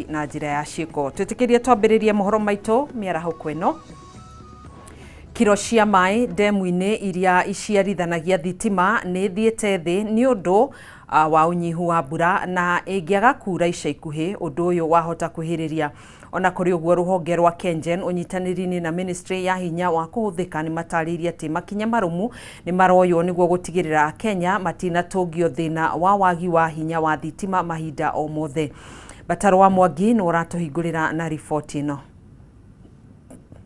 Na njĩra ya ciĩko, twĩtĩkĩrie twambĩrĩrie mohoro maitũ mĩarahũko ĩno. Kiro cia maĩ ndemu-inĩ iria iciarithanagia thitima nĩ thiĩte thĩ nĩ ũndũ wa ũnyihu wa mbura, na ĩngĩaga kura ica ikuhĩ ũndũ ũyũ wahota kwĩhĩrĩria. Ona kũrĩ ũguo, rũhonge rwa KenGen ũnyitanĩri-inĩ na ministry ya hinya wa kũhũthĩka nĩ matarĩirie atĩ makinya marũmu nĩ maroywo nĩguo gũtigĩrĩra Akenya matinatũngio thĩna wa wagi wa hinya wa thitima mahinda o mothe. Bataro wa Mwangi nĩ ũratũhingũrĩra na riboti ĩno.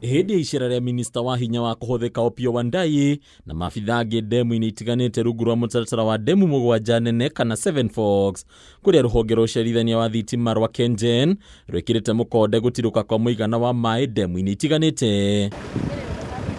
Hĩndĩ ya icera rĩa minista wa hinya wa kũhũthĩka Opiyo Wandayi na maabitha angĩ ndemu-inĩ itiganĩte rungu rwa mũtaratara wa ndemu mũgwanja nene kana Seven Forks, kũrĩa rũhonge rwa ũciarithania wa thitima rwa KenGen rwĩkĩrĩte mũkonde gũtirũka kwa mũigana wa maĩ ndemu-inĩ itiganĩte.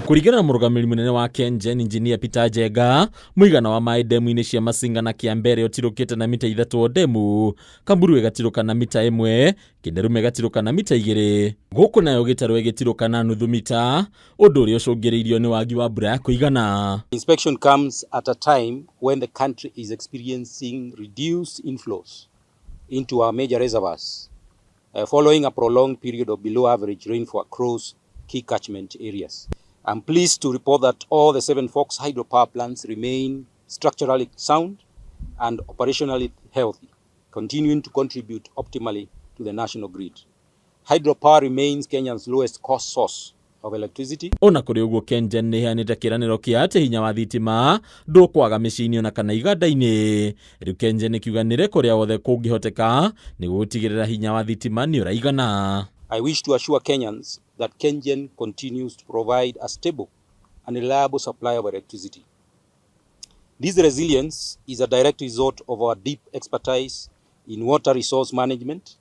Kũringana na mũrũgamĩrĩri mũnene wa KenGen Engineer Peter Njenga, mũigana wa maĩ ndemu-inĩ cia Masinga na Kĩambere ũtirũkĩte na mita 3 o ndemu, Kamburu ĩgatirũka na mita 1, Kĩnderume ĩgatirũka na mita 2, gũkũ nayo Gĩtarũ ĩgĩtirũka na nuthu mita, ũndũ ũrĩa ũcũngĩrĩirio nĩ wagi wa mbura ya kũigana. Inspection comes at a time when the country is experiencing reduced inflows into our major reservoirs, following a prolonged period of below average rainfall across key catchment areas. I'm pleased to report that all the Seven Forks hydropower plants remain structurally sound and operationally healthy, continuing to contribute optimally to the national grid. Hydropower remains Kenya's lowest cost source of electricity. Ona kũrĩ ũguo, KenGen nĩ ĩheanĩte kĩĩranĩro kĩa atĩ hinya wa thitima ndũkwaga mĩciĩ-inĩ ona kana iganda-inĩ. Rĩu KenGen ĩkiuga nĩre kũrĩa wothe kũngĩhoteka nĩguo gũtigĩrĩra hinya wa thitima nĩ ũraigana. I wish to assure Kenyans that KenGen continues to provide a stable and reliable supply of electricity. This resilience is a direct result of our deep expertise in water resource management,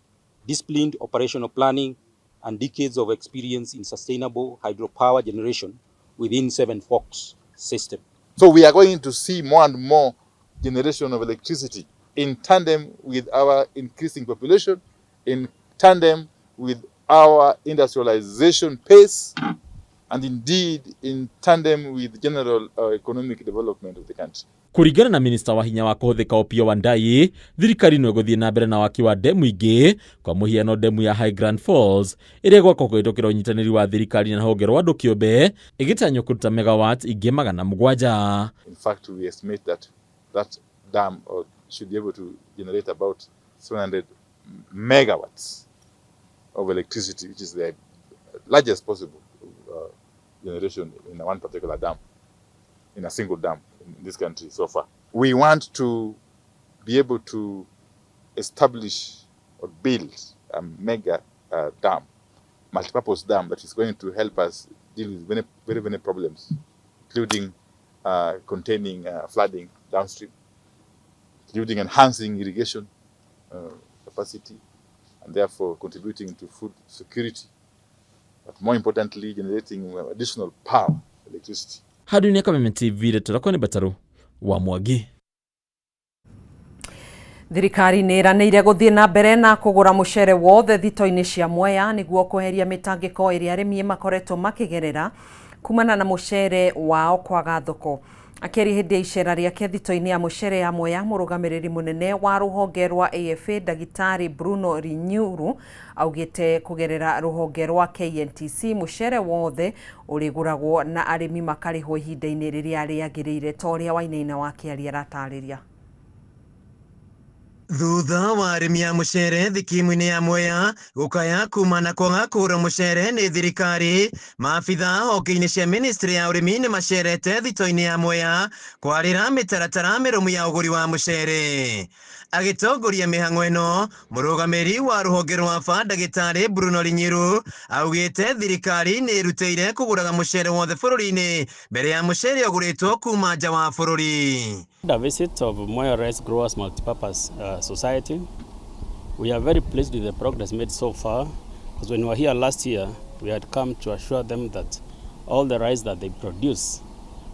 disciplined operational planning, and decades of experience in sustainable hydropower generation within Seven Forks system. So we are going to see more and more generation of electricity in tandem with our increasing population, in tandem with our industrialization pace, and indeed in tandem with general economic development of the country. Kũringana na minista wa hinya wa kũhũthĩka Opiyo Wandayi, thirikari no ĩgũthiĩ na mbere na waki wa ndemu ingĩ, kwa mũhiano ndemu ya High Grand Falls ĩrĩa ĩgwakwo kũhĩtũkĩra ũnyitanĩri wa thirikari na rũhonge rwa andũ kĩũmbe, ĩgĩtanywo kũruta megawatt ingĩ 700. In fact, we estimate that that dam should be able to generate about 700 megawatts of electricity, which is the largest possible generation in one particular dam, in a single dam in this country so far. We want to be able to establish or build a mega dam, multipurpose dam that is going to help us deal with many, very many problems, including containing flooding downstream, including enhancing irrigation capacity, and therefore contributing to food security, but more importantly, generating additional power, electricity. Handũ-inĩ Kameme TV, rĩtwa rĩakwa nĩ Batarũ wa Mwangi. Thirikari nĩ ĩranĩire gũthiĩ na mbere na kũgũra mũcere wothe thito-inĩ cia Mwea nĩguo kweheria mĩtangĩko ĩrĩa arĩmi makoretwo makĩgerera kumana na mũcere wao kwaga thoko. Akĩaria hĩndĩ ya icera rĩake thito-inĩ ya mũcere ya Mwea, mũrũgamĩrĩri mũnene wa rũhonge rwa AFA Ndagĩtarĩ Bruno Rinyuru augĩte kũgerera rũhonge rwa KNTC mũcere wothe ũrĩgũragwo na arĩmi makarĩhwo ihinda-inĩ rĩrĩa rĩagĩrĩire, ta ũrĩa Wainaina wa Kĩaria aratarĩria. Thutha wa arĩmi a mũcere thikimu-inĩ ya Mwea gũkaya kuma na kwaga kũgũra mũcere nĩ thirikari, maabitha honge-inĩ cia ministry ya ũrĩmi nĩ macerete thito-inĩ ya Mwea kwarĩra mĩtaratara mĩrũmu ya ũgũri wa mũcere. Agĩtongoria mĩhang'o ĩno, mũrũgamĩrĩri wa rũhonge rwa AFA Ndagĩtarĩ Bruno Rinyiru augĩte thirikari nĩ ĩrutĩire kũgũraga mũcere wothe bũrũri-inĩ mbere ya mũcere ũgũrĩtwo kuma nja wa bũrũri. The visit of Mwea Rice Growers Multipurpose Society. We are very pleased with the progress made so far, because when we were here last year, we had come to assure them that all the rice that they produce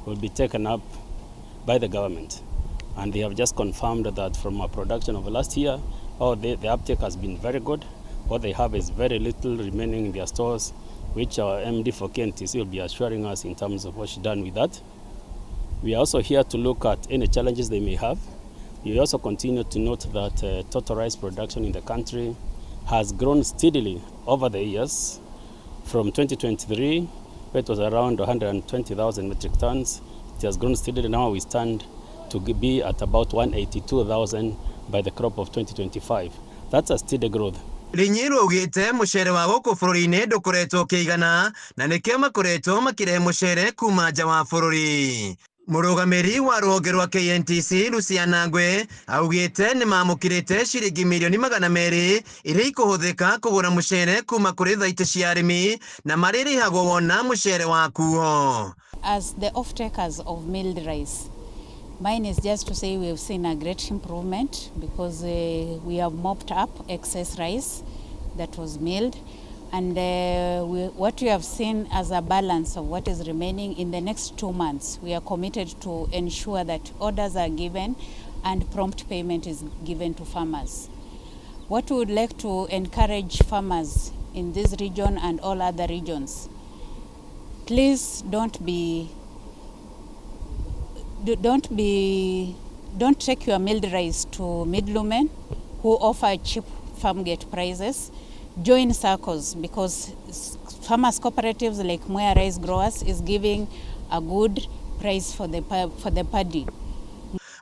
will be taken up by the government. And they have just confirmed that from our production of last year, the uptake has been very good. What they have is very little remaining in their stores, which our MD for KNTC will be assuring us in terms of what's done with that. We are also here to look at any challenges they may have. We also continue to note that total rice production in the country has grown steadily over the years from 2023, where it was around 120,000 metric tons. It has grown steadily. Now we stand to be at about 182,000 by the crop of 2025. That's a steady growth. Rinyiru augĩte mũcere wa gũkũ bũrũri-inĩ ndũkoretwo ũkĩigana na nĩkĩo makoretwo makĩrehe mũcere kuma nja wa bũrũri. Mũrũgamĩri wa rũhonge rwa KNTC Luciana Ngwe augĩte nĩ mamũkĩrĩte ciringi mirioni 200 iria ikũhũthĩka kũgũra mũcere kuma kũrĩ thaitĩ cia arĩmi na marĩrĩhagwo wona mũcere wakuo. As the off-takers of milled rice, mine is just to say we have seen a great improvement because we have mopped up excess rice that was milled, and what we have seen as a balance of what is remaining in the next 2 months, we are committed to ensure that orders are given and prompt payment is given to farmers. What we would like to encourage farmers in this region and all other regions, please don't take your milled rice to middlemen who offer cheap farm gate prices. Join SACCOs, because farmers cooperatives like Mwea Rice Growers is giving a good price for the paddy.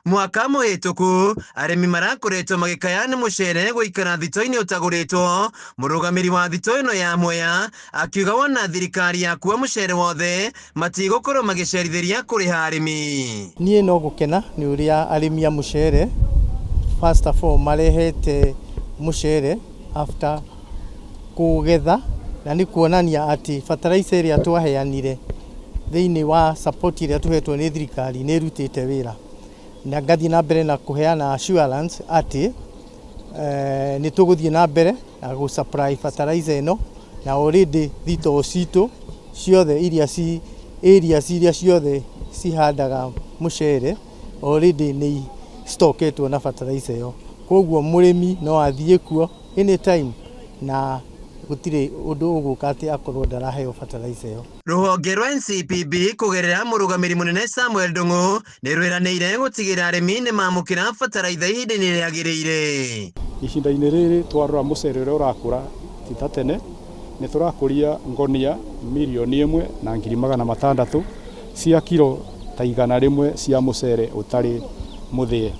Mwaka mũhĩtũku arĩmi marakoretwo magĩkaya nĩ mũcere gũikara thito-inĩ ũtagũrĩtwo. Mũrũgamĩri wa thito ĩno ya Mwea akiuga wona thirikari yakua mũcere wothe matigũkorwo magĩcerithĩria kũrĩha arĩmi. Niĩ no gũkena nĩ ũrĩa arĩmi a mũcere first of all marehete mũcere after kũgetha, na nĩ kuonania atĩ fertilizer ĩrĩa twaheanire thĩinĩ wa support ĩrĩa tũhetwo nĩ thirikari nĩ ĩrutĩte wĩra, na ngathiĩ na mbere na kũheana assurance atĩ nĩ tũgũthiĩ na mbere na gũ supply fertilizer ĩno, na already thitoo citũ ciothe iria ci areas iria ciothe cihandaga mũcere already nĩ stocketwo na fertilizer ĩyo, koguo mũrĩmi no athiĩ kuo anytime na gũtirĩ ũndũ ũgũka atĩ akorwo ndaraheo fertilizer ĩyo. Rũhonge rwa NCPB kũgerera mũrũgamĩri mũnene Samuel Ndung'u nĩ rwĩranĩire gũtigĩrĩra arĩmi nĩ mamũkĩra bataraitha ihinda-inĩ rĩagĩrĩire. Ihinda-inĩ rĩrĩ twarora mũcere ũrĩa ũrakũra ti ta tene, nĩ tũrakũria ngonia 1,600,000 cia kiro ta 100 cia mũcere ũtarĩ mũthĩe.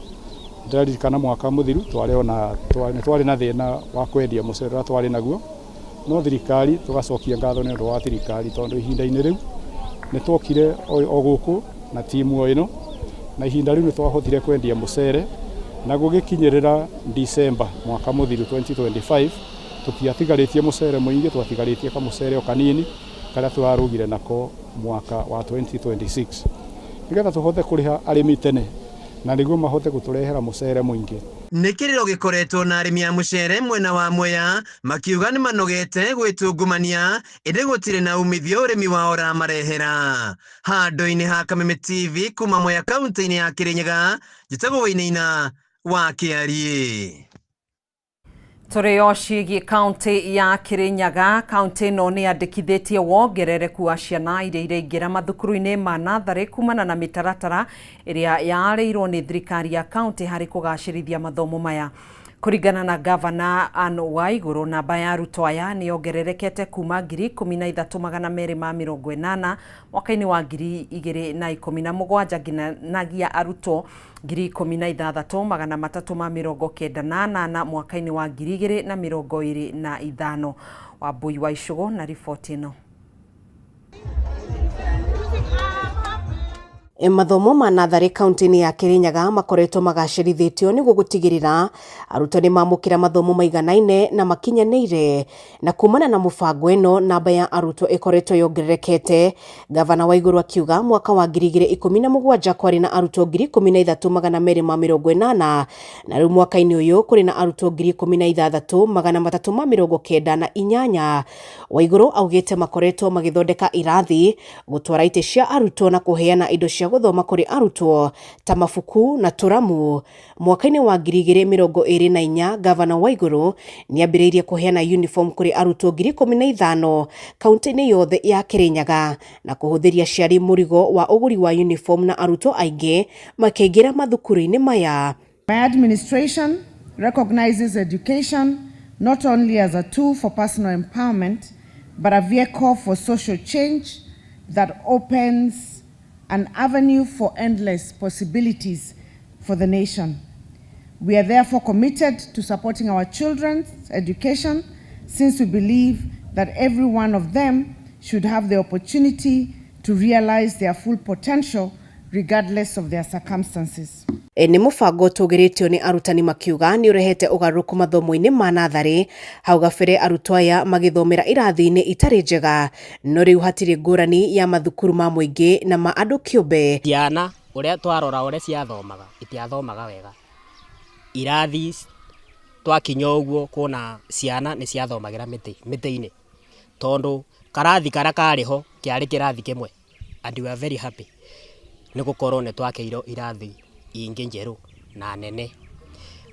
Ndĩraririkana mwaka mũthiru nĩ twarĩ na thĩna wa kwendia mũcere ũrĩa twarĩ naguo, no thirikari tũgacokia ngatho nĩ ũndũ wa thirikari tondũ ihinda-inĩ rĩu nĩ twokire o gũkũ na timu o ĩno, na ihinda rĩu nĩ twahotire kwendia mũcere na gũgĩkinyĩrĩra December mwaka mũthiru 2025 tũtiatigarĩtie mũcere mũingĩ, twatigarĩtie kamũcere o kanini karĩa tũrarugire nako mwaka wa 2026 nĩgetha tũhote kũrĩha arĩmi tene na nĩguo mahote gũtũrehera mũcere mũingĩ. Nĩ kĩrĩro gĩkoretwo na arĩmi a mũcere mwena wa Mwea makiuga nĩ manogete gwĩtungumania ĩndĩ gũtirĩ na umithio ũrĩmi wao ũramarehera. Handũ-inĩ ha Kameme TV kuma Mwea kaunti-inĩ ya Kirinyaga, njĩtagwo Wainaina wa Kĩariĩ. Tũrĩ o ciĩgiĩ kaunti ya Kirinyaga, kaunti ĩno nĩ yandĩkithĩtie wongerereku wa ciana iria iraingĩra mathukuru-inĩ ma natharĩ kumana na mĩtaratara ĩrĩa yarĩirwo nĩ thirikari ya kaunti harĩ kũgacĩrithia mathomo maya. Kũringana na gavana Anne Waiguru, namba ya arutwo aya nĩ yongererekete kuma 13,280 mwaka-inĩ wa 2017 nginyagia arutwo 16,398 mwaka-inĩ wa 2025. Wambui wa Icũgũ na riboti ĩno. Mathomo ma natharĩ kaunti-inĩ ya Kirinyaga makoretwo magacĩrithĩtio nĩguo gũtigĩrĩra arutwo nĩ mamũkĩra mathomo maiganaine na makinyanĩire, na kumana na mũbango ĩno namba ya arutwo ĩkoretwo yongererekete. Gavana Waiguru akiuga mwaka wa 2017 kwarĩ na arutwo 13,280 na rĩu mwaka-inĩ ũyũ kũrĩ na arutwo 16,398. Waiguru augĩte makoretwo magĩthondeka irathi, gũtwara itĩ cia arutwo na kũheana indo cia gũthoma kũrĩ arutwo ta mabuku na tũramu. Mwaka-inĩ wa 2024 Gavana Waiguru nĩambĩrĩirie kũheana uniform kũrĩ arutwo 15,000 kaunti-inĩ yothe ya Kirinyaga na kũhũthĩria aciari mũrigo wa ũgũri wa uniform na arutwo aingĩ makĩingĩra mathukuru-inĩ maya. My administration recognizes education not only as a tool for personal empowerment, but a vehicle for social change that opens an avenue for endless possibilities for the nation. We are therefore committed to supporting our children's education since we believe that every one of them should have the opportunity to realize their full potential regardless of their circumstances. E, nĩ mũbango ũtũgĩrĩtio nĩ arutani makiuga nĩ ũrehete ũgarũrũku mathomo-inĩ ma natharĩ. Hau gabere arutwo aya magĩthomera irathi-inĩ itarĩ njega, no rĩu hatirĩ ngũrani ya mathukuru ma mũingĩ na ma andũ kĩũmbe. Ciana ũrĩa twarora ũrĩa ciathomaga itiathomaga wega irathi twakinya ũguo kuona ciana nĩ ciathomagĩra mĩtĩ mĩtĩ-inĩ tondũ karathi karĩa karĩ ho kĩarĩ kĩrathi kĩmwe and we are very happy nĩ gũkorwo nĩ twakĩirwo irathi ingĩ njerũ na nene.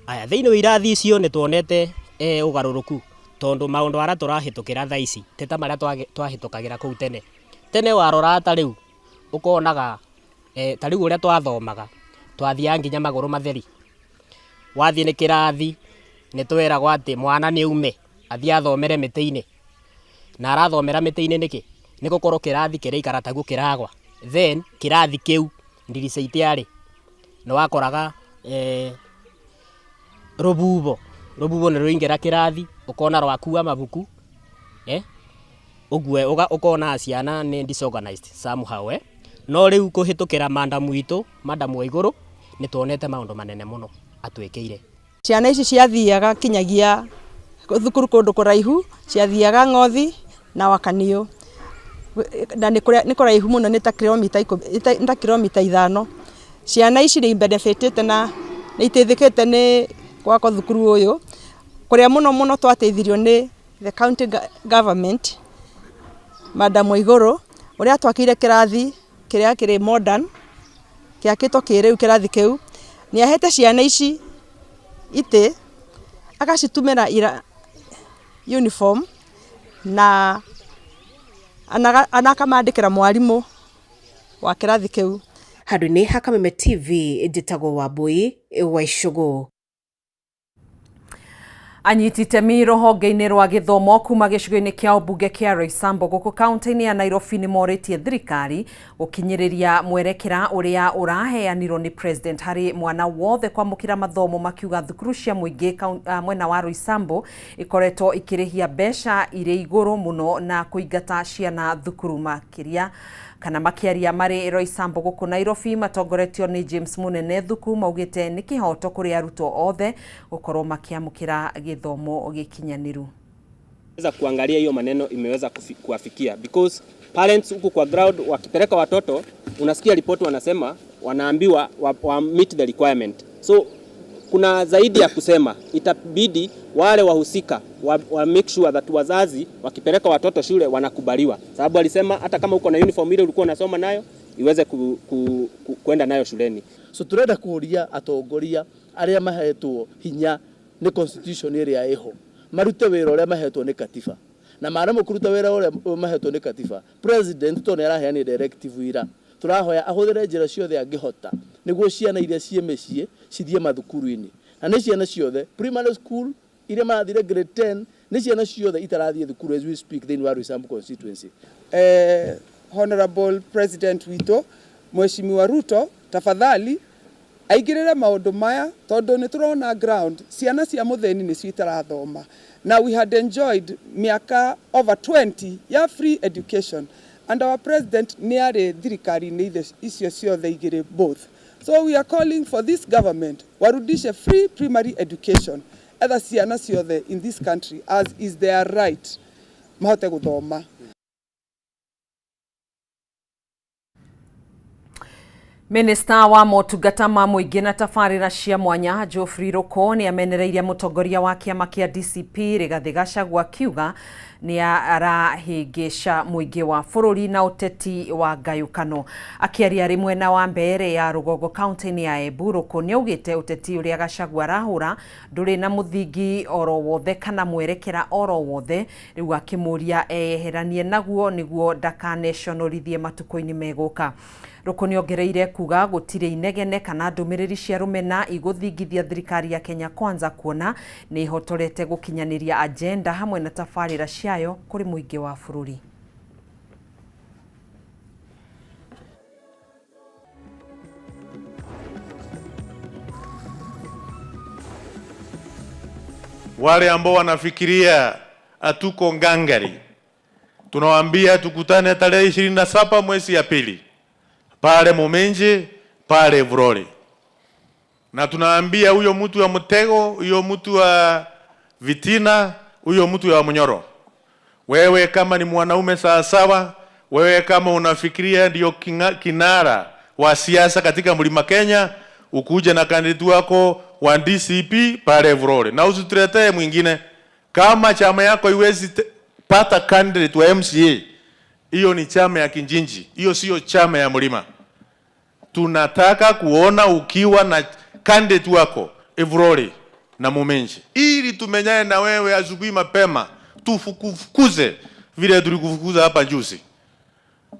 Aya thĩinĩ wa irathi icio nĩ tuonete eh, ũgarũrũku tondũ maũndũ arĩa tũrahĩtũkĩra thaa ici ti ta marĩa twahĩtũkagĩra kũu tene. Tene warora ta rĩu ũkonaga eh, ta rĩu ũrĩa twathomaga twathiaga nginya magũrũ matheri. Wathiĩ nĩ kĩrathi nĩ tweragwo atĩ mwana nĩ aume athiĩ athomere mĩtĩ-inĩ. Na arathomera mĩtĩ-inĩ nĩkĩ? Nĩ gũkorwo kĩrathi kĩraikara taguo kĩragwa. Then kĩrathi kĩu ndirica itiarĩ, nĩ wakoraga eh, rũhuho, rũhuho nĩ rwaingĩra kĩrathi ũkona rwakua mabuku eh, ũguo ũkona ciana nĩ disorganized somehow eh. No rĩu kũhĩtũkĩra madam witũ, madam wa igũrũ, nĩ tuonete maũndũ manene mũno atwĩkĩire. Ciana ici ciathiaga kinyagia thukuru kũndũ kũraihu, ciathiaga Ng'othi na Wakaniũ, na nĩ kũraihu mũno nĩ ta kilomita nĩ ta kilomita ithano. Ciana ici nĩ ibenefitĩte na nĩ iteithĩkĩte nĩ gwakwo thukuru ũyũ, kũrĩa mũno mũno twateithirio nĩ the county government, Madam Waigũrũ, ũrĩa atwakĩire kĩrathi kĩrĩa kĩrĩ modern, kĩakĩtwo kĩrĩu kĩrathi kĩu, nĩ ahete ciana ici itĩ, agacitumĩra ira uniform na akamandĩkĩra mwarimũ wa kĩrathi kĩu. Handũ-inĩ ha Kameme TV, njĩtagwo Wambui wa Icũgũ. Anyiti itemi rũhonge-inĩ rwa gĩthomo kuma gĩcigo-inĩ kĩa ũmbunge kĩa Roysambu gũkũ kaunti-inĩ ya Nairobi nĩ morĩtie thirikari gũkinyĩrĩria mwerekera ũrĩa ũraheanirwo nĩ president harĩ mwana wothe kwamũkĩra mathomo, makiuga thukuru cia mũingĩ mwena wa Roysambu ikoretwo ikĩrĩhia mbeca irĩ igũrũ mũno na kũingata ciana thukuru makĩria. Kana makĩaria marĩ Roysambu gũkũ Nairobi matongoretio nĩ James Munene Thuku, maugĩte nĩ kĩhoto kũrĩ arutwo othe gũkorwo makĩamũkĩra gĩthomo gĩkinyanĩru. Weza kuangalia hiyo maneno imeweza kuwafikia because parents huku kwa ground wakipeleka watoto unasikia ripoti wanasema wanaambiwa wa meet the requirement. So kuna zaidi ya kusema, itabidi wale wahusika wa make sure that wazazi wakipeleka watoto shule wanakubaliwa, sababu alisema hata kama uko na uniform ile ulikuwa unasoma nayo iweze kwenda nayo shuleni. So turenda kuria atongoria aria mahetwo hinya ni constitution ĩrĩa ĩho marute wĩra ũrĩa mahetwo nĩ katiba, na maremwo kũruta wĩra ũrĩa mahetwo nĩ katiba, president to nĩ araheanire directive ira, tũrahoya ahũthĩre njĩra ciothe angĩhota nĩguo ciana iria ciĩ mĩciĩ cithiĩ mathukuru-inĩ, na nĩ ciana ciothe primary school iria marathire grade 10, nĩ ciana ciothe itarathiĩ thukuru as we speak thĩinĩ wa Roysambu constituency. Honorable President witũ Mheshimiwa Ruto, tafadhali aingĩrĩre maũndũ maya tondũ nĩ tũrona ground ciana cia mũthĩni nĩcio itarathoma. Na we had enjoyed mĩaka over 20 ya free education and our president nĩ arĩ thirikari-inĩ icio ciothe igĩrĩ both. So we are calling for this government warudishe free primary education etha ciana ciothe in this country, as is their right, mahote gũthoma. Minista wa motungata ma mũingĩ na tabarĩra cia mwanya Geoffrey Ruku nĩ amenereirie mũtongoria wa kĩama kĩa DCP Rigathĩ Gachagua akiuga nĩ arahĩngĩca mũingĩ wa bũrũri na ũteti wa ngayũkano. Akĩaria arĩ mwena wa Mbeere ya rũgongo kaunti-inĩ ya Embu, Ruku nĩ augĩte ũteti ũrĩa Gachagua arahũra ndũrĩ na mũthingi oro wothe kana mwerekera oro wothe, rĩu akĩmũria eyeheranie naguo nĩguo ndakaneconorithie matukũ-inĩ megũka. Ruku nĩongereire kuga gũtirĩ inegene kana ndũmĩrĩri cia rũmena igũthingithia thirikari ya Kenya Kwanza kuona nĩ ĩhotorete gũkinyanĩria agenda hamwe na tabarĩra ciayo kũrĩ mũingĩ wa bũrũri. Wale ambao wanafikiria hatuko ngangari, tunawaambia tukutane tarehe 27 mwezi ya pili pale Muminji, pale Vurore, na tunaambia huyo mtu wa mtego, huyo mtu wa vitina, huyo mtu wa mnyoro, wewe kama ni mwanaume sawasawa, wewe kama unafikiria ndio kinara wa siasa katika Mlima Kenya, ukuje na kandidati wako wa DCP pale Vurore, na usituletee mwingine. Kama chama yako iwezi pata candidate wa MCA, hiyo ni chama ya kinjinji, hiyo sio chama ya mlima. Tunataka kuona ukiwa na candidate wako Evurore na Muminji, ili tumenyane na wewe asubuhi mapema, tufukuze vile tulikufukuza hapa juzi,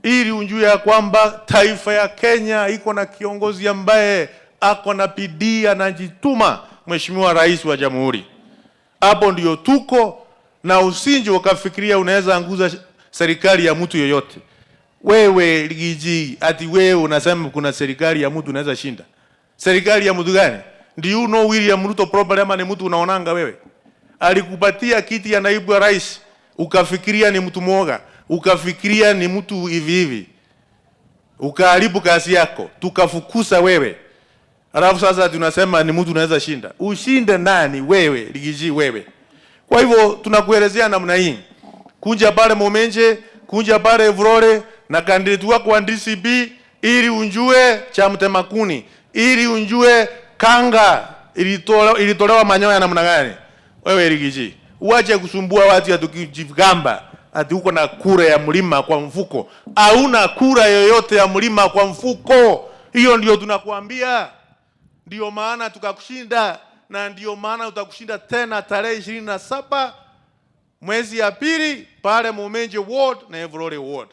ili unjue ya kwamba taifa ya Kenya iko na kiongozi ambaye ako na bidii, anajituma, Mheshimiwa Rais wa Jamhuri. Hapo ndio tuko, na usinje ukafikiria unaweza anguza serikali ya mtu yoyote. Wewe Rigiji, ati wewe unasema kuna serikali ya mtu unaweza shinda. Serikali ya mtu gani? Do you know William Ruto properly ama ni mtu unaonanga wewe? Alikupatia kiti ya naibu wa rais, ukafikiria ni mtu mwoga, ukafikiria ni mtu hivi hivi. Ukaharibu kazi yako, tukafukuza wewe. Alafu sasa tunasema ni mtu unaweza shinda. Ushinde nani wewe, Rigiji wewe? Kwa hivyo tunakuelezea namna hii. Kunja pale Muminji, kunja pale Evurore na kandidati wako wa DCP ili unjue cha mtemakuni, ili unjue kanga ilitolewa manyoya namna gani. Wewe Rigiji, uache kusumbua watu ati ukijigamba ati uko na kura ya mlima kwa mfuko. Hauna kura yoyote ya mlima kwa mfuko. Hiyo ndio tunakuambia. Ndio maana tukakushinda, na ndio maana utakushinda tena tarehe 27 mwezi ya pili pale Muminji Ward na Evurore Ward.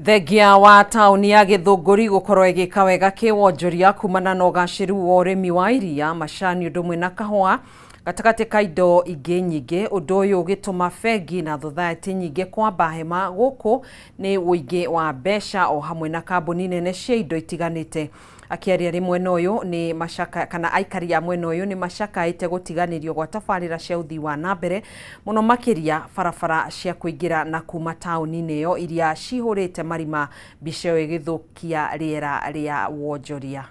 Thengia wa taũni ya Gĩthũngũri gũkorwo ĩgĩka wega kĩwonjoria kumana na ũgacĩru wa ũrĩmi wa iria, macani ũndũ ũmwe na kahũa gatagatĩ ka indo ingĩ nyingĩ. Ũndũ ũyũ ũgĩtũma bengi na thothaitĩ nyingĩ kwamba hema gũkũ nĩ ũingĩ wa mbeca o hamwe na kambuni nene cia indo itiganĩte. Akĩaria rĩ mwena ũyũ nĩ macaka kana aikari a mwena ũyũ nĩ macakaĩte gũtiganĩrio gwa tabarĩra cia ũthii wa na mbere mũno makĩria barabara cia kũingĩra na kuma taũni-inĩ ĩyo iria cihũrĩte marima, mbica ĩyo ĩgĩthũkia rĩera rĩa wonjoria.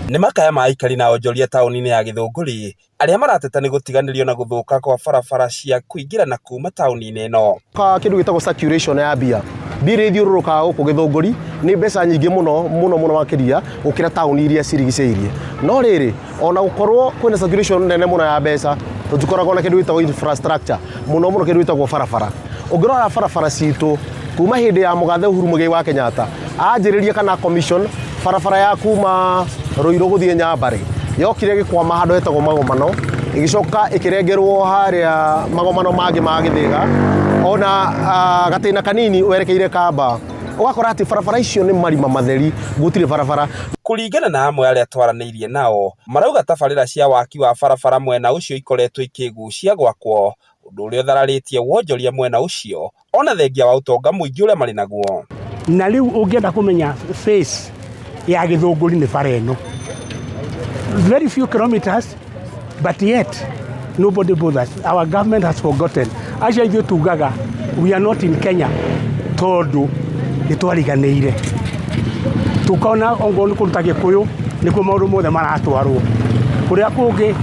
Nĩ makaya ma aikari na onjoria taũni-inĩ ya Gĩthũngũri arĩa marateta nĩ gũtiganĩrio na gũthũka kwa barabara cia kũingĩra na kuma taũni-inĩ ĩno. Kĩndũ gĩtagwo circulation ya mbia, mbia iria ithiũrũrũkaga gũkũ Gĩthũngũri nĩ mbeca nyingĩ mũno mũno mũno makĩria gũkĩra taũni iria cirigicĩirie. No rĩrĩ, ona gũkorwo kwĩna circulation nene mũno ya mbeca, tũtikoragwo na kĩndũ gĩtagwo infrastructure, mũno mũno kĩndũ gĩtagwo barabara. Ũngĩrora barabara citũ kuma hĩndĩ ya mũgathe Uhuru Muigai wa Kenyatta anjĩrĩria kana commission barabara ya kuma Ruiru gũthiĩ Nyambarĩ yokire ĩgĩkwama handũ hetagwo Magomano, ĩgĩcoka ĩkĩrengerwo harĩa magomano mangĩ ma Gĩthĩga, ona gatĩna kanini werekeire Kamba. Ũgakora atĩ barabara icio nĩ marima matheri, gũtirĩ barabara. Kũringana na amwe arĩa twaranĩirie nao, marauga tabarĩra cia waki wa barabara mwena ũcio ikoretwo ikĩgucia gwakwo, ũndũ ũrĩa ũthararĩtie wonjoria mwena ũcio ona thengia wa ũtonga mũingĩ ũrĩa marĩ naguo. Na rĩu ũngĩenda kũmenya face ya Gĩthũngũri nĩ bara ĩno. Very few kilometers, but yet nobody bothers. Our government has forgotten. Acio ithuĩ tugaga we are not in Kenya tondũ nĩ twariganĩire. Tukona ongorwo nĩ kũruta Gĩkũyũ nĩkuo maũndũ mothe maratwarwo. Kũrĩa kũngĩ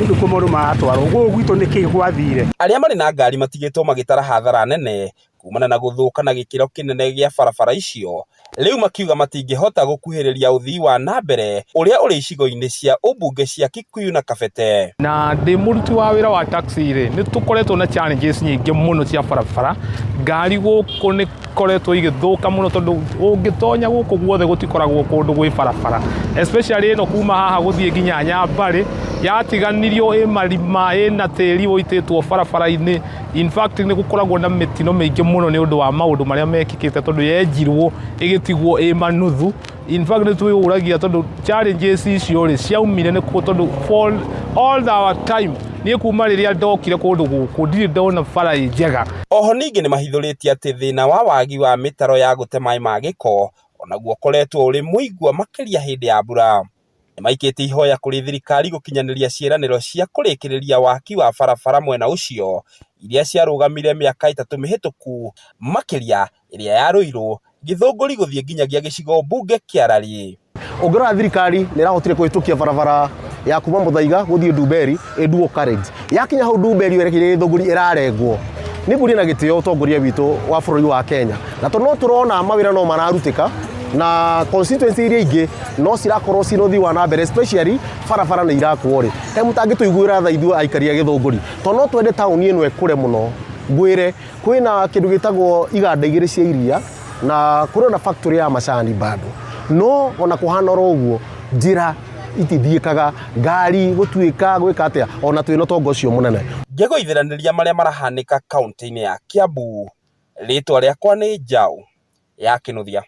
nĩkuo maũndũ maratwarwo. Gũkũ gwitũ nĩkĩ gwathire. Arĩa marĩ na ngari matigĩtwo magĩtara hathara nene kumana na gũthũka na gĩkĩro kĩnene gĩa barabara icio, rĩu makiuga matingĩhota gũkuhĩrĩria ũthii wa na mbere ũrĩa ũrĩ icigo-inĩ cia ũmbunge cia Kikuyu na Kabete. Na ndĩ mũruti wa wĩra wa taxi rĩ, nĩ tũkoretwo na challenges nyingĩ mũno cia barabara. Ngari gũkũ nĩ ikoretwo igĩthũka mũno tondũ ũngĩtonya gũkũ guothe gũtikoragwo kũndũ gwĩ barabara, especially ĩno kuma haha gũthiĩ nginya Nyambarĩ, yatiganirio ĩ marima ĩna tĩri ũitĩtwo barabara-inĩ. In fact nĩ gũkoragwo na mĩtino mĩingĩ mũno nĩ ũndũ wa maũndũ marĩa mekĩkĩte tondũ yenjirwo ĩgĩtigwo ĩ manuthu. In fact nĩ twĩyũragia tondũ challenges icio rĩ ciaumire nĩ kũ tondũ for all our time niĩ kuma rĩrĩa ndokire kũndũ gũkũ ndirĩ ndona bara ĩ njega. Oho ningĩ nĩmahithũrĩtie atĩ thĩna wa wagi wa mĩtaro ya gũte maĩ ma gĩko onaguo ũkoretwo ũrĩ mũigua makĩria hĩndĩ ya mbura. Nĩmaikĩtie ihoya kũrĩ thirikari gũkinyanĩria ciĩranĩro cia kũrĩkĩrĩria waki wa barabara mwena ũcio iria ciarũgamire mĩaka ĩtatũ mĩhĩtũku makĩria ĩrĩa ya Ruiru, Gĩthũngũri gũthiĩ nginyagia gĩcigo mbunge kĩa Rariĩ. Ũngĩrora thirikari nĩ ĩrahotire kũhĩtũkia barabara ya kuma Mũthaiga gũthiĩ Ndumberi ĩ dual carriage. Yakinya hau Ndumberi werekeire Gĩthũngũri ĩrarengwo. Nĩ ngũria na gĩtĩo ũtongoria witũ wa bũrũri wa Kenya. Na tondũ no tũrona mawĩra no mararutĩka na constituency iria ingĩ no cirakorwo ciĩna ũthii wa na mbere especially barabara nĩ irakwo rĩ, kaĩ mũtangĩtũiguĩra tha ithuĩ aikari a Gĩthũngũri? Tondũ no twende taũni ĩno ĩkũre mũno. Ngwĩre kwĩna kĩndũ gĩtagwo iganda igĩrĩ cia iria na kũrĩ ona factory ya macani bado no ona kũhana oro ũguo njĩra itithiĩkaga ngari gũtuĩka gwĩka atĩa ona twĩna ũtonga ũcio mũnene. Ngĩgũithĩranĩria marĩa marahanĩka kauntĩ-inĩ ya Kiambu, rĩtwa rĩakwa nĩ Njaũ ya Kĩnuthia.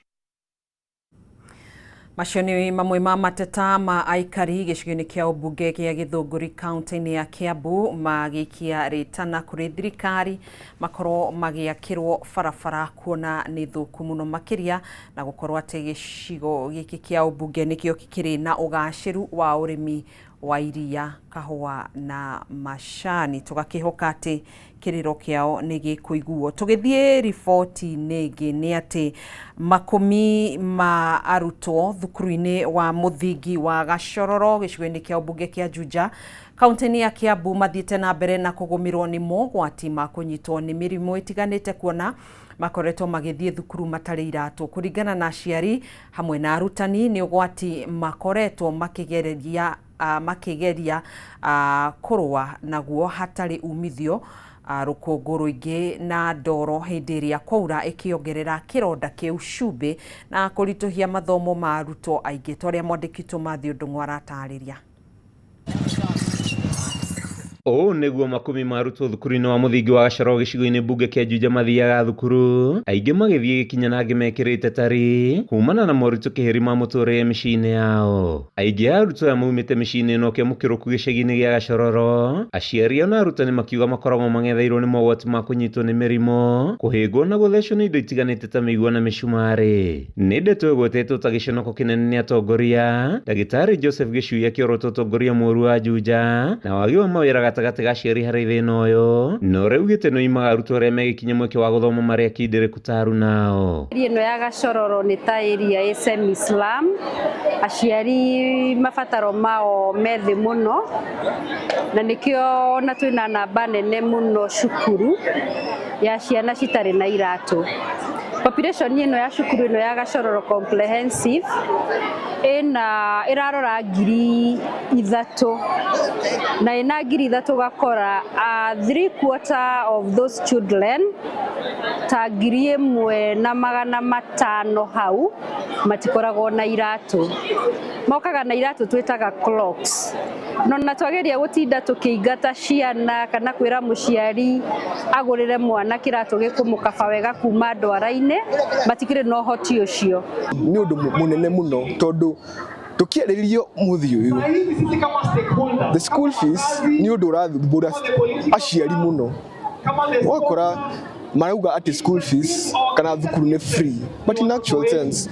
Macio nĩ mamwe ma mateta ma aikari gĩcigo-inĩ kĩa ũmbunge gĩa Gĩthũngũri kaunti-inĩ ya Kiambu magĩikia rĩtana kũrĩ thirikari makorwo magĩakĩrwo barabara kuona nĩ thũku mũno makĩria na gũkorwo atĩ gĩcigo gĩkĩ kĩa ũmbunge nĩkĩo kĩrĩ na ũgacĩru wa ũrĩmi wa iria, kahũa na macani. Tũgakĩhoka atĩ kĩrĩro kĩao nĩ gĩkũiguo. Tũgĩthiĩ riboti-inĩ ĩngĩ nĩ atĩ makũmi ma arutwo thukuru-inĩ wa mũthingi wa Gacororo gĩcigo-inĩ kĩa ũmbunge kĩa Juja kaunti-inĩ ya Kiambu mathiĩte na mbere na kũgũmĩrwo nĩ mogwati ma kũnyitwo nĩ mĩrimũ ĩtiganĩte kuona makoretwo magĩthiĩ thukuru matarĩ iratũ. Kũringana na aciari hamwe na arutani nĩ ũgwati makoretwo makĩgereria makĩgeria kũrũa naguo hatarĩ umithio, rũkũngũ rũingĩ na ndoro hĩndĩ ĩrĩa kwaura ĩkĩongerera kĩronda kĩu cumbĩ na kũritũhia mathomo ma arutwo aingĩ ta ũrĩa mwandĩki witũ Mathew Ndung'u aratarĩria. Ũũ nĩguo makũmi ma arutwo thukuru-inĩ wa mũthingi wa Gacoro gĩcigo-inĩ mbunge kĩa Juja mathiaga thukuru, aingĩ magĩthiĩ gĩkinya na angĩ mekĩrĩte tari kumana na moritũ kĩhĩri ma mũtũrĩre mĩciĩ-inĩ yao. Aingĩ a arutwo aya maumĩte mĩciĩ-inĩ ĩno kĩamũkĩrũku gĩcagi-inĩ gĩa Gacororo, aciari ao na arutani makiuga makoragwo mang'etheirwo nĩ mogwati ma kũnyitwo nĩ mĩrimũ, kũhĩngwo na gũthecwo nĩ indo itiganĩte ta mĩigua na mĩcumarĩ. Nĩ ndeto ĩgwetetwo ta gĩconoko kĩnene nĩ atongoria, Ndagĩtarĩ Joseph Gĩcui akĩorota ũtongoria mũũru wa Juja na wagi wa mawĩra gatagatĩ ga aciari harĩ thĩna ũyũ, na ũrĩa augĩte nĩ ũimaga arutwo arĩa megĩkinyia mweke wa gũthoma marĩ akindĩrĩku ta aruna ao. Area ĩno ya Gacororo nĩ ta area ĩ semi slum, aciari mabataro mao me thĩ mũno, na nĩkĩo ona twĩna namba nene mũno cukuru ya ciana citarĩ na iratũ. Population ĩno ya cukuru ĩno ya Gacororo Comprehensive ĩna ĩrarora 3000 na ĩna 3000 ũgakora 3/4 of those children ta 1500 hau matikoragwo na iratũ. Mokaga na iratũ twĩtaga clocks. No na twageria gũtinda tũkĩingata ciana kana kwĩra mũciari agũrĩre mwana kĩratũ gĩkũmũkaba wega kuma ndwara-inĩ, matikĩrĩ na ũhoti ũcio. Nĩ ũndũ mũnene mũno tondũ tũkĩarĩrĩrio mũthĩ ũyũ the school fees nĩ ũndũ ũrathumbũra aciari mũno. Ũgakora marauga atĩ school fees kana thukuru nĩ free but in actual sense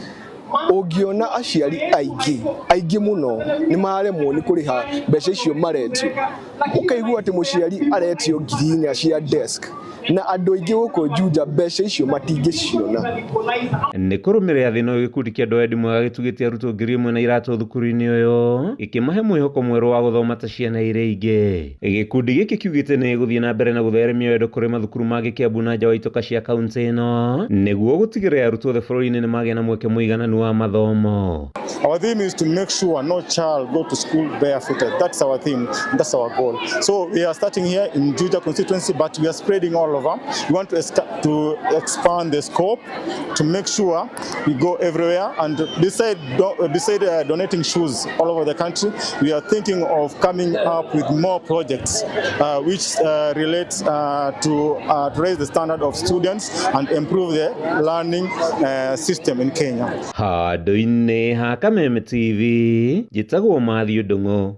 ũngĩona aciari aingĩ aingĩ mũno nĩ maremwo nĩ kũrĩha mbeca icio maretio. Ũkaigua atĩ mũciari aretio 4000 cia desk na andũ aingĩ gũkũ Juja mbeca icio matingĩciona. Nĩ kũrũmĩrĩra thĩna ũyũ gĩkundi kĩa andũ a wendi mwega gĩtugĩte arutwo 1000 na iratũ thukuru-inĩ ũyũ gĩkĩmahe mwĩhoko mwerũ wa gũthoma ta ciana iria ingĩ. Gĩkundi gĩkĩ kiugĩte nĩ gĩgũthiĩ na mbere na gũtheremia wendo kũrĩ mathukuru mangĩ Kiambu na nja wa itoka cia kauntĩ ĩno nĩguo gũtigĩrĩra arutwo othe bũrũri-inĩ nĩ magĩa na mweke mũigananu wa mathomo. Our theme is to make sure no child go to school barefooted. That's our theme. That's our goal. So we are starting here in Juja constituency, but we are spreading all over. We want to, to expand the scope to make sure we go everywhere. And beside, do, beside donating shoes all over the country, we are thinking of coming up with more projects which relate to, to raise the standard of students and improve the learning system in Kenya. Handũ-inĩ ha Kameme TV, njĩtagwo Matthew Ndung'u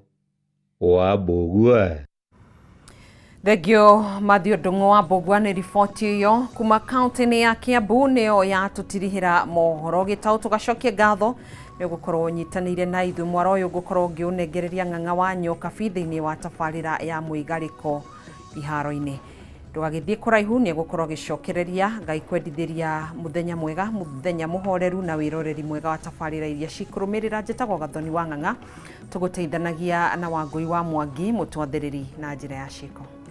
wa Mbũgua. Thengio Matthew Ndung'u wa Mbũgua nĩ riboti ĩyo kuma kaunti-inĩ ya Kiambu nĩyo yatũtirihĩra mohoro. Gĩtaũ tũgacokia ngatho nĩ ũgũkorwo ũnyitanĩire na ithuĩ. Mwaro ũyũ ngũkorwo ngĩũnengereria Ng'ang'a wa Nyokabi thĩinĩ wa tabarĩra ya mwĩgarĩko iharo-inĩ. Ndũgagĩthiĩ kũraihu, nĩ egũkorwo agĩcokereria. Ngai kwendithĩria mũthenya mwega, mũthenya mũhoreru na wĩroreri mwega wa tabarĩra iria cikũrũmĩrĩra. Njĩtagwo Gathoni wa Ng'ang'a, tũgũteithanagia na Wangũi wa Mwangi mũtwathĩrĩri na njĩra ya ciĩko.